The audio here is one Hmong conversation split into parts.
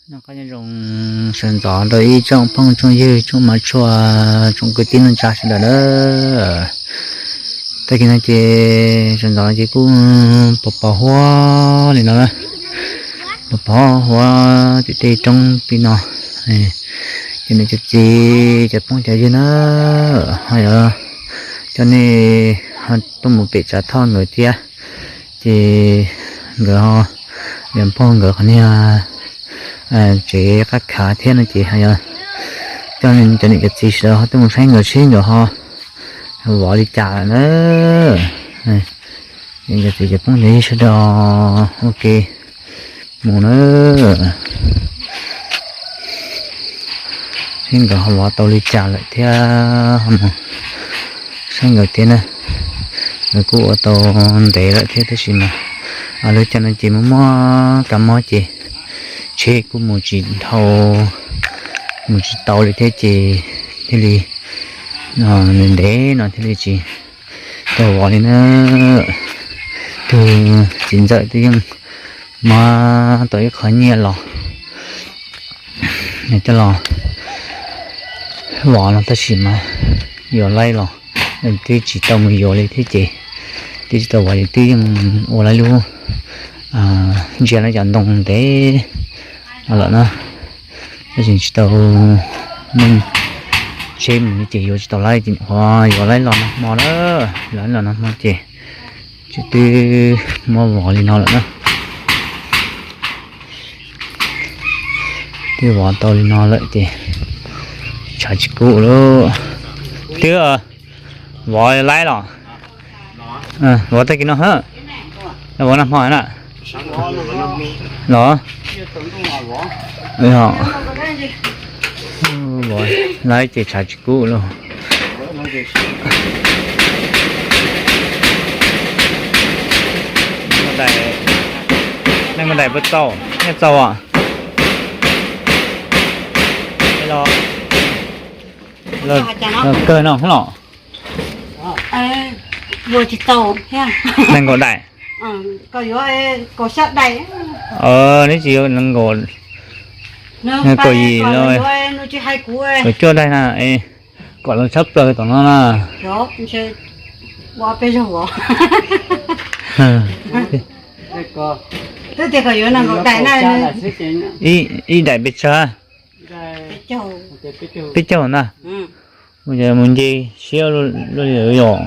Noj qab nyob zoo sawv ntxov rau ib tsoom phooj tsoom ywg tsoom mab tshua tsoom kwv tij neej tsa sawv daws na. Tag kis no ces sawv ntxov ces kuj pos pos huab li no na, pos pos huab tim tej roob tim no. Ces niam cov txiv cov phooj cov ywg na, ho yuav coj nej tuaj mus pem Tsav Thoj nkawd thiab. Ces nkawd ho yuav npog nkawd qhov niag tsev qab khav thiab no ces ho yuav coj cov niam cov txiv sawv daws ho tuaj mus saib nkawd seb nkawd ho vov li cas lawm na. Niam cov txiv cov phooj cov ywg sawv daws ua ke mus na, seb nkawd ho vov tau li cas lawm thiab ho mus saib nkawd thiab na. Nkawd kuj ua tau ntev lawm thiab tab sis mas lub caij no ces muaj muaj kab mob ces tsheb kuj mus tsis dhau, mus tsis tau li thiab ces thiaj li ntev no thiaj li tsis tau vov li na. Tus txiv ntxawm twb yeej muab tau ib qho nyiaj los coj los vov no tab sis mas yuav laib los twb tsis tau mus yuav li thiab ces twb tsis tau vov ces twb yeej ua laib lub ntsia lawv cov ntoo ntev no lawm na. Tab sis tsis tau muaj tsheb mus li ces yuav tsis tau laib ces nyuam qhuav yuav laib los nag hmo na, laib los nag hmo ces ces twb muab vov li no lawm na. Twb vov tau li no lawm ces tshav tsis kub lauj. Twb vov laib los, vov tag kis no, vov nag hmo na los, vov laib ces tshav tsis kub lauj. Neeg Nkauj Daim puas txaus, nyiaj txaus os? Los kawg no los. Neeg Nkauj Daim. Neb tsis yuav neeg Nkauj, neeg Kaum Yim los, Kaum Cuaj Daim na, kom los tshab plaws tom no na. Ib daim pes tsawg? Peb caug ntag. Mus nce siab luaj li lawm yom.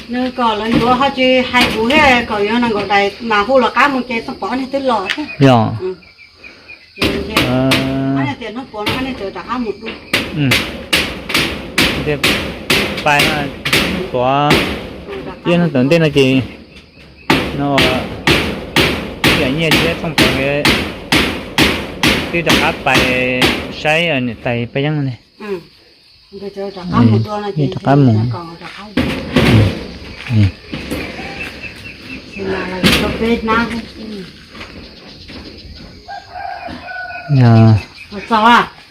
Nws kom lawv yuav ho tsis hais kuv thiab, kom yuav nees nkaum daim mas hu los qab mus ces txooj pov niag twb los thiab. Yog. Tias hnub puav no niag tawv rov qab mus dua. Pais hnub puav, ib hnub tom ntej no ces no, yam nyiaj thiab txooj pov twb rov qab pais saib niam tais Paj Yeeb ne. Rov qab mus.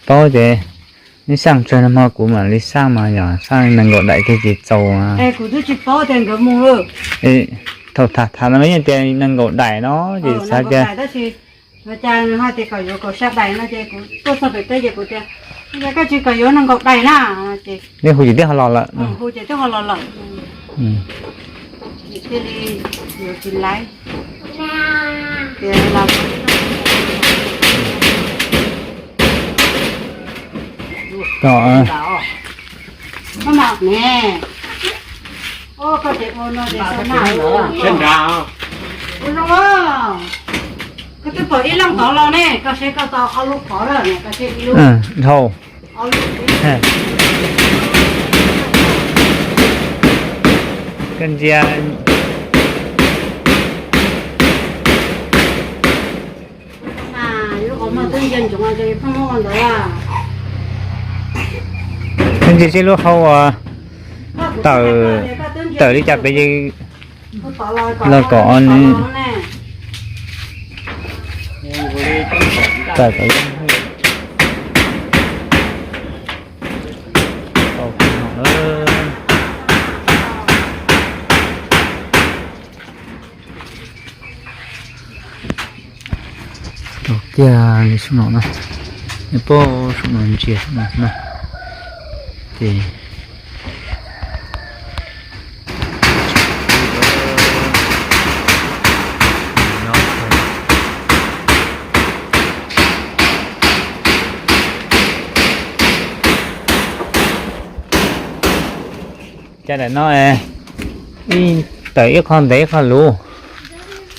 Paub ces neb xaj tsawg no hmo kuv mam li xaj mas yog xaj nees nkaum daim kiag ces txaus. Kuv twb tsis paub tias nkawd mus. Thaum tham tham no yeej tias nees nkaum daim no ces xav tias, cas nws hais tias kom yuav kaum xya daim no ces kuv tuaj txog pem teb ces kuv tias, yog koj tsis kom yuav nees nkaum daim na, ces neb hu ces twb ho los lawm. Hu ces twb ho los lawm. Thiaj li yuav tsis laiv. Koj twb pom ib leeg tod los ne, koj seb koj tau ob lub qhov lawm ne, koj seb ib lub. Dhau. Koj ntsia. Koj ntsia seb lub hau tawm, tawm li cas peb los kom ne. Tawm kom Tiag li saum no na, nws pom saum no ntsia saum no na, ces Cas daim no ib tawm ib qho ntev ib qho luv.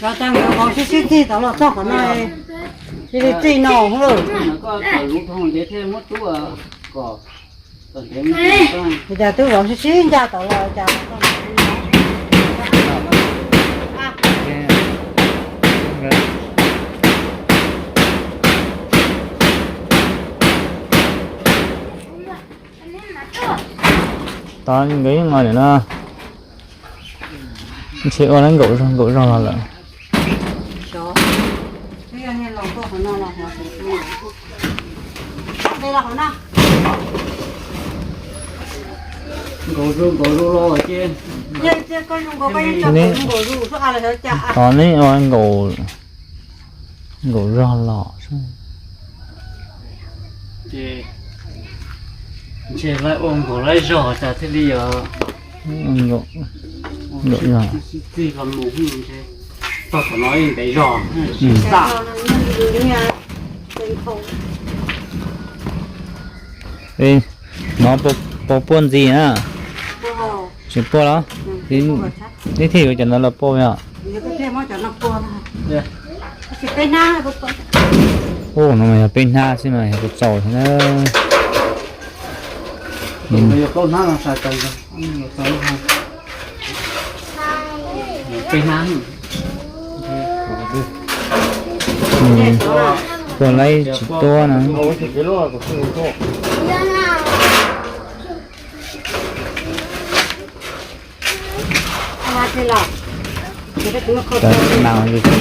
Cov tag nkawd vauv sib sib txig tod los txog qhov no, cia li txij no lawm. Li cas twb vauv sib sib ncaj tod los cas. Tod nkawd yeej los ntawm no, ntshe ua lawv nkaum zog nkaum zog los lawm. Tod neb ua nkaum, nkaum zog los. Ces ntshe lawv ua nkaum lawv zog tas thiaj li yog. Nkaum zog. Tog tom no ntev zog. No puas puaj ntxiv na? Tsis puaj los? Neb thiaj yuav cov no los puaj yom? Ub, no mas yog peb hnab xwb mas yog puas txaus thiab na. Puas laib tsis tuab na. Cov no ces yuav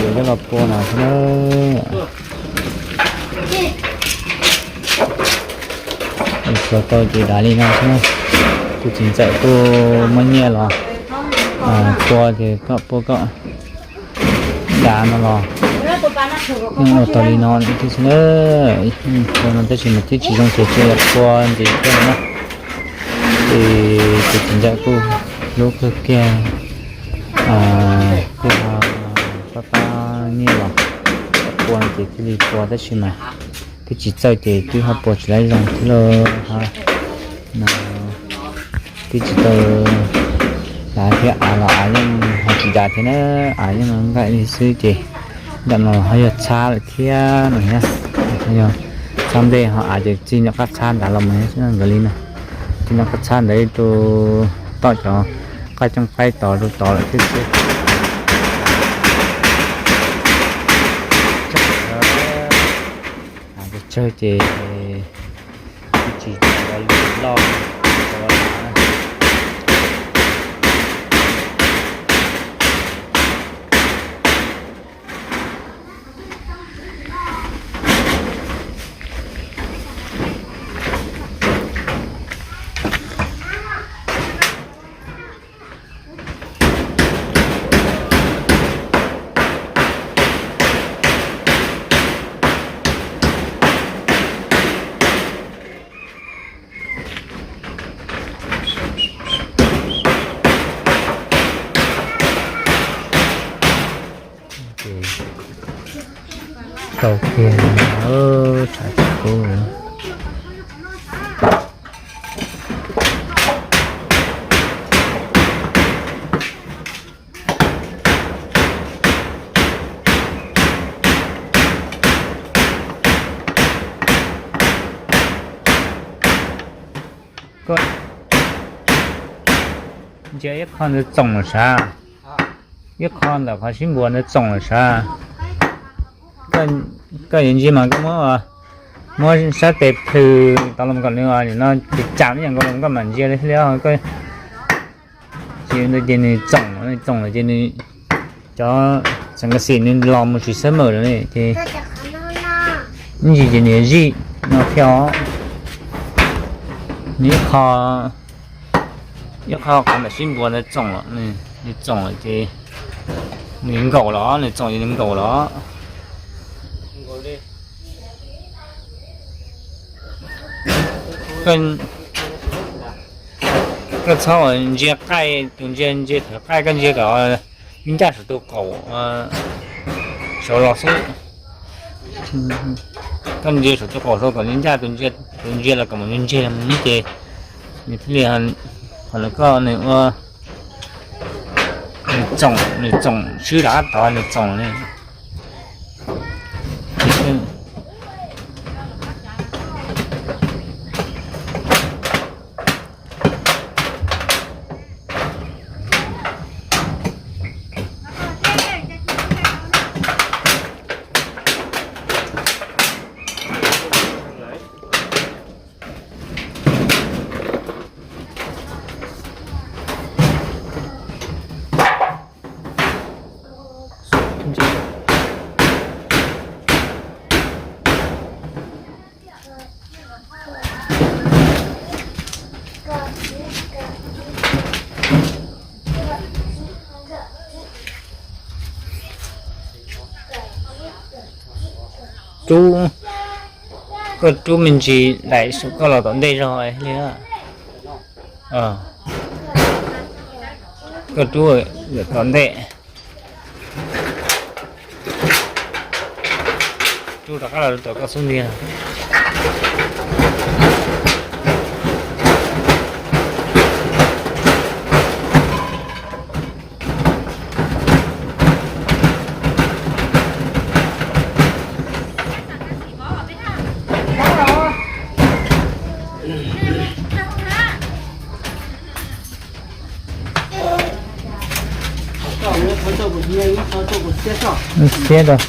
coj los puaj no xwb na. Puaj tau ces dav li no xwb na. Tus txiv ntxawm kuj muab nyiaj los puaj ces koj puaj koj. Dav no los yeej ua tau li no thiab xwb na. Puaj no tab sis mas twb tsis zoo ces cia li puaj ntxiv thiab no na. Ces tus txiv ntxawm kuj hlub kawg kiag, kuj ho pab pab nyiaj los puaj ces thiaj li puaj tab sis mas twb tsis txawj ces twb ho puaj tsis laib zoo thiab lauj. Twb tsis tau dav thiab, av los av yeej ho tsis dav thiab na, av yeej nqaij li xwb ces ntawm no ho yog txhab lawm thiab no thiab. Yog txhab ntej ho av ces txij nyob qab txhab nrad los mus xwb nkawd li no. Txij nyob qab txhab ntawd tus toj cov qab cooj qaib tod rau tod lawm thiab xwb. Av tsawg ces twb tsis loj. Tau kiag, tshav tsis kub. Ntsia ib qho ntawd txoom lawm sav, ib qho ntawm qhov sib npuas ntawd txoom lawm sav. Koj yuav ntsia mas koj muab, muab sab tes plhws tau los kom nws no ces tsam ib yam nkaus los koj mam ntsia li thiaj li. Ces ntawd ces nws txoom, nws txoom lawm ces nws cov xeem kas xim nws los mus tsis xab mawm lawm li ces ib ntsis ces nws zij no thiab os. Nws ib qho, ib qho qhov ntawm sib npuas ntawd txoom lawm, nws txoom lawm ces nws nkaum los, nws txoom ces nws nkaum los. Koj txhob ntsia qaij, tus ntsia ntsia thawv qaij, koj ntsia kom ncaj saum tus qaum saud los xwb. Koj ntsia saum tus qaum saud kom ncaj, tus ntsia los kom mus ntsia mus ces nws thiaj li, qhov koj nws ua, nws txoom, nws txoom swb rov qab tod, nws txoom li. Rub, koj rub me ntsis daim saum koj los tom ntej zog li. Koj rub tom ntej. Rub rov qab los tom koj xub ntiag. Xiab rau.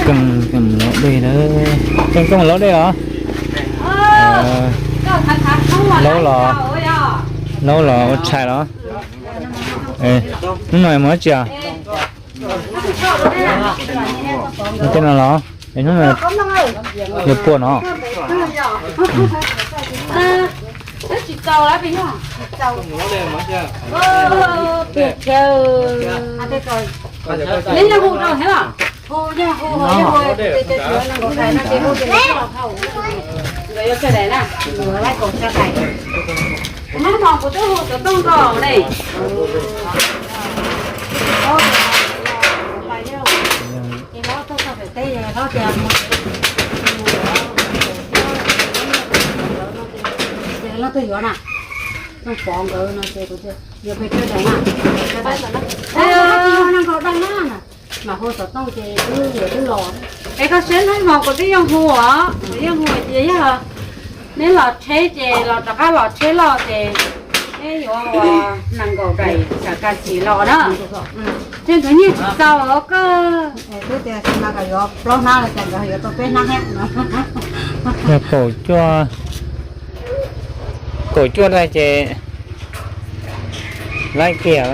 Koom, koom laub dej na. Koom, koom laub dej los? Laub los, laub los ua tshais los? Hnub no mus dab tsi os? Mus tej no los? Es hnub no yuav pua no. Neb nyob hu rau thiab los? Nkawd yuav tsa dais na, kuv muab hmo kuv twb hu xov tooj rau ne. Ces los tuaj txog pem teb, los tias mus, ces los tuaj yuav na. Txooj Pov nkawd no ces kuv tias yuav pem tsa dais na, tsa dais, neeg nkaum dais na. Mam hu xov tooj ces wb yuav wb los. Es koj saib hnub hmo kuv twb yeej hu os, kuv yeej hu hais tias yog neb los tsheb ces los rov qab los tsheb loj ces neb yuav ua nees nkaum daim xam kas xim los na. Ces nkawd nyiaj tsis txaus os koj. Twb tias xi mas kom yuav plaub hnab los cas nkawd yuav tau peb hnab thiab no. Yog kaum cuaj, kaum cuaj daim ces laib kiag.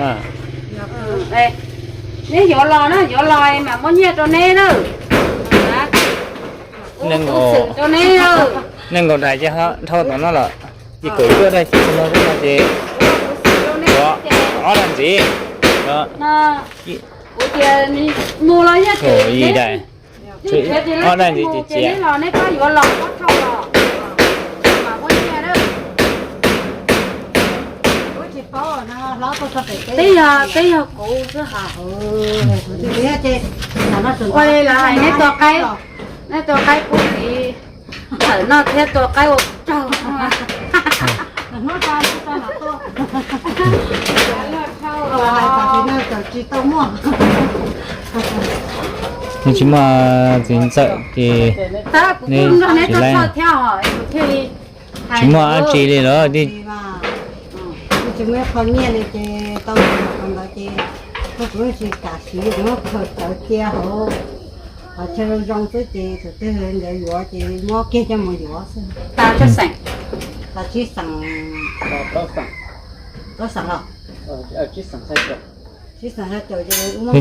Neb yuav los na, yuav los mam muab nyiaj rau neb na. Kuv xwm rau neb. Nees nkaum daim ces dhau tom no lawm. Ces kaum cuaj daim ces no ces ob daim ntxiv. Kuv tias mus los yog ces neb, ob daim ntxiv ces neb los neb pab yuav los pab thauj los, mam muab nyiaj. Twb yog, twb yog kuv xwb hos. Ua li lawv hais neb tua qaib, neb tua qaib pub txiv ntxawm noj thiab tua qaib ua pug raug. Tsis muaj txiv ntxawm ces neb tsis laib, tsis muaj dab tsi li lawm. Tsis muaj ib qho nyiaj li ces tau ntawd ces koj kuv tsis kam siv, kuv muab khaws cawv cia hauv qhov chaw zoo zoo xwb ces thaum twg nkawd yuav ces muab kiag coj mus yuav xwb. Tas tsib xeem, plaub xeem los? Tsib xeem, xya caum ces muab,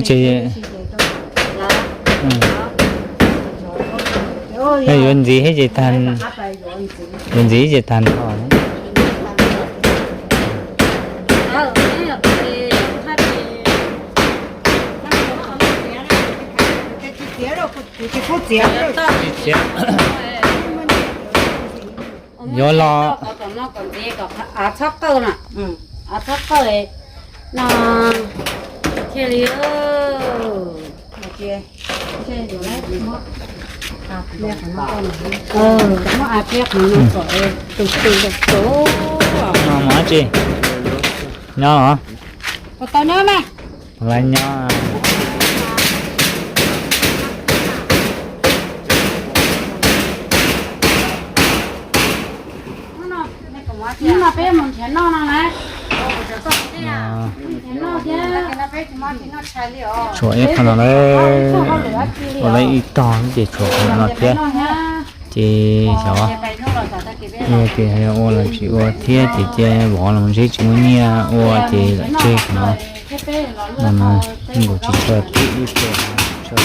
yuav ntxiv thiab ces tag, yuav ntxiv ces tag nrho. Txiav, txiav. Yuav los. Av txhob qawj na, av txhob qawj no thiaj li. Muab av pliab qhov no kom tus tus tus tus. No mus dab tsi? Nyob los? Puas tau nyob mas? Puas tau nyob? Hnub no peb mus nrhiav noj no na. Tshuav ib qho no lawm, ua lawm ib tog ces tshuav qhov no thiab. Ces xyov, ces ua los tsis ua thiab ces cia vov los ntsib tsis muaj nyiaj ua ces lam tseg qhov no. No mas nkaus tsis tshua twb ib teg tsis tshua.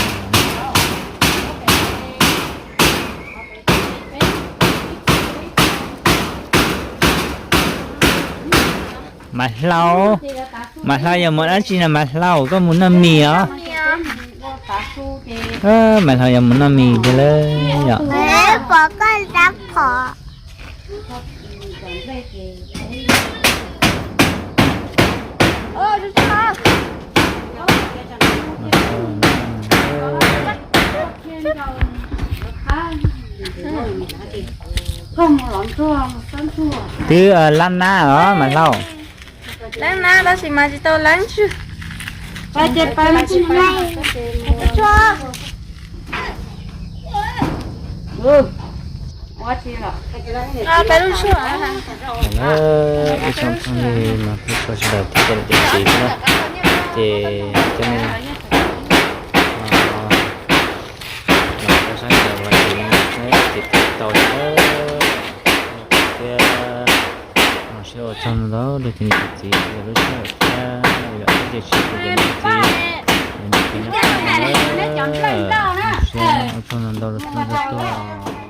Mas Hlau, Mas Hlau yog mus dab tsi na Mas Hlau, koj mus noj mis os? Mas Hlau yog mus noj mis tiag lawm yom. Pom koj dab phom. Twb lab nab os Mas Hlau. Leeb nab tab sis mas tsis tau leeb tswg. Peb lub tshuaj. Ib tsoom phooj ywg mas peb tso sawv daws thiab cov niam cov txiv na, ces coj nej los rau sab nraud los ces nej tiv tau thiab. Thiab los sib ua tsaug ntau rau cov niam cov txiv yog lub sij hawm thiab yog ib ce tsis tus cov niam txiv, yog nej peb nyob qab no na, sib ua tsaug ntau rau txhua tus tuaj.